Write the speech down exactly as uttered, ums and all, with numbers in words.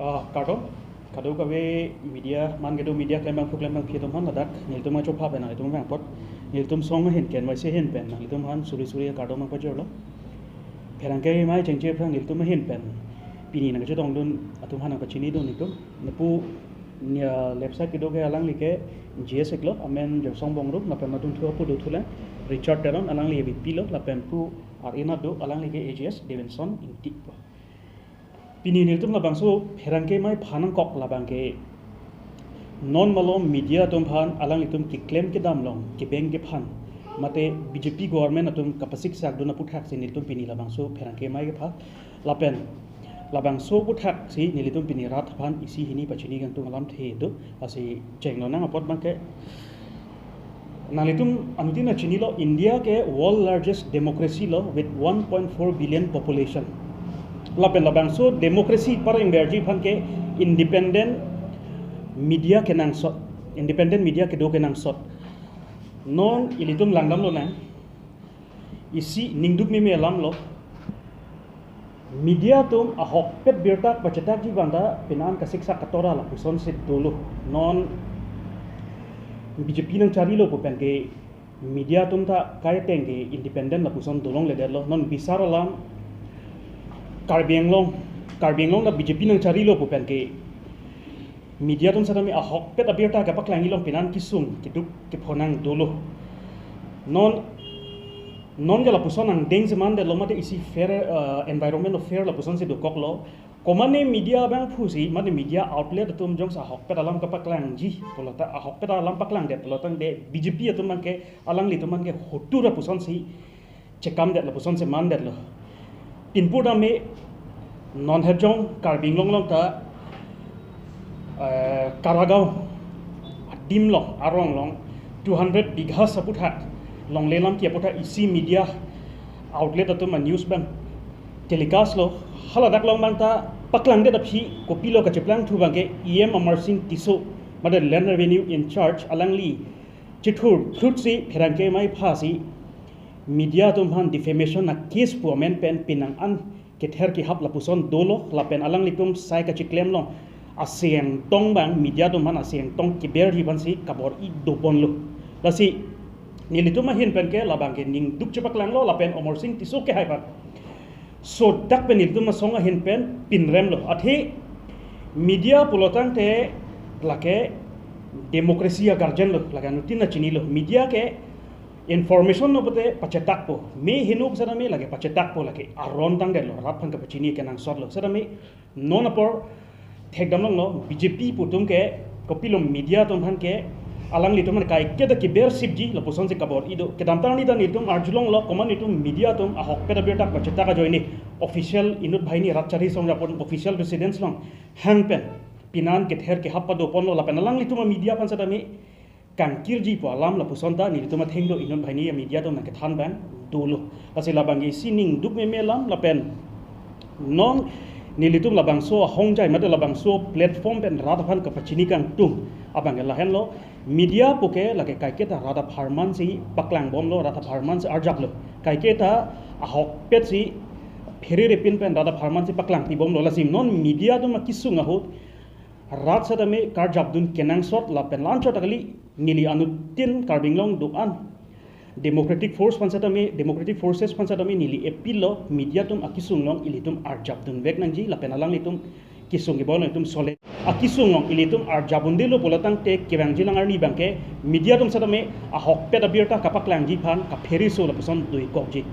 Ah, kardom. Kadokave media, man kedo media klembang phu klembang phi atum aphan ladak nelitum achopha pen nelitum vangpot. Nelitum song ahin pen, K N Y C ahin pen nelitum aphan suri suri akardom nangpajirlo. Pherangke amei chengche aphrang nelitum ahin pen pini nangchetongdun atum aphan nangpachinidun nelitum. Lapu, ah, left side kedo ke alangli ke G S iklo, amen Joysong Bongrung, lapen atum thu apu do thulang, Richard Teron, alangli A V P lo, lapen pu ar inat do, alangli ke A G S, Davidson Ingti pu. Pini nelitum labangso pherangke amei aphan nangkok labang ke non malom media atum aphan alanglitum keklem kedam along kebeng kephan mate B J P government atum kapasiksak dun aputhak si nelitum pini labangso pherangke amei kepha lapen labangso aputhak si nelitum pini rat aphan isi hini pachini kangtung alamthe do. Lasi chenglonang apot abang ke nanglitum anuttin chinilo, India ke world largest democracy lo with one point four billion population. Lapen labangso democracy parengverji aphan ke independent media kenangsot, independent media kedo kenangsot. Non ilitum langdam lonang, isi ningduk meme alam lo. Media atum ahokpet birta pachetakji abang ta penang kasiksak katora lapuson si dolo. Non B J P nangcharilo pu pen ke media atum ta kaiteng ke independent lapuson dolongledetlo. Non bisar alam Karbi Anglong, Karbi Anglong ta B J P nangcharilo pu pen ke media atum setame ahokpet abirta kapaklangji along penang kesung keduk kephonang dolo. Non, non ke lapuson angdeng si mandetlo mate isi fair, ah, environment of fair lapuson si dokoklo. Komane media abangphu si, mane media outlet atum jongsi ahokpet alam kapaklangji pulo ta, ahokpet alam paklangdet pulo tangte B J P atum abang ke, alanglitum abang ke hotur lapuson si chekamdet lapuson si mandetlo. Pinpur dame non hejong Karbi Anglong along ta, eh, Karagaon adim along, arong along two hundred bighas aputhak longle lamki aputhak isi media outlet atum a-news abang telecast lo. Haladak along abang ta paklangdet aphi kopilo kacheplangthu abang ke E M Amarsing Tisso, mate Land Revenue in charge, alangli chethur phrutsi pherangke amei aphan si media atum aphan defamation a-case pu amen pen penang an kether kehap lapuson dolo, lapen alanglitum sai kacheklemlong asengtong abang, media atum aphan asengtong keberji aphan si kabor-i doponlo. Lasi nelitum ahin pen ke labang ke ningduk chepaklanglo, lapen Amarsing Tisso kehai aphan sodak pen nelitum asong ahin pen pinremlo. Athe media pulo tangte lake democracy a-guardian lo, lake anuttin chinilo. Media ke information no pote pachetakpo. Me heno setame lake pachetakpo, lake aron tangdetlo, rat aphan kapachini kenangsotlo. Setame non apor thekdam longlo, B J P pu atum ke kopilo media atum aphan ke alanglitum aphan kaiketa keber sipji lapuson si kabor-i do. Kedamtang arni ta nelitum arjulonglo, komat nelitum media atum ahokpet abirta pachetak ajoine official inut banghini rat chari song rapon official residence along hang pen penang kether kehap padoponlo, lapen alanglitum a-media aphan setame kangkirji pu alam lapuson ta nelitum athengno inut banghini a-media atum nangkethan abang dolo. Lasi labang ke isi ningduk meme alam, lapen non nelitum labangso ahongjai mate labangso platform pen rat aphan kapachini kangtung abang ke lahenlo. Media pu ke lake kaiketa rat apharman si paklangbomlo, rat apharman si arjaplo. Kaiketa ahokpet si phererepin pen rat apharman si paklangpibomlo. Lasi non media atum akesung ahut rat setame karjapdun kenangsot, lapen la-anchot ta kali, neli anuttin Karbi Anglong do-an Democratic Force aphan setame, Democratic Forces aphan setame neli appeal lo, media atum akesung along ilitum arjapdunvek nangji, lapen alanglitum kesung kebon along itum sole. Akesung along ilitum arjap undelo pulo tangte kevangjilang arni abang ke media atum setame ahokpet abirta kapaklangji aphan kaphereso lapuson doikokji.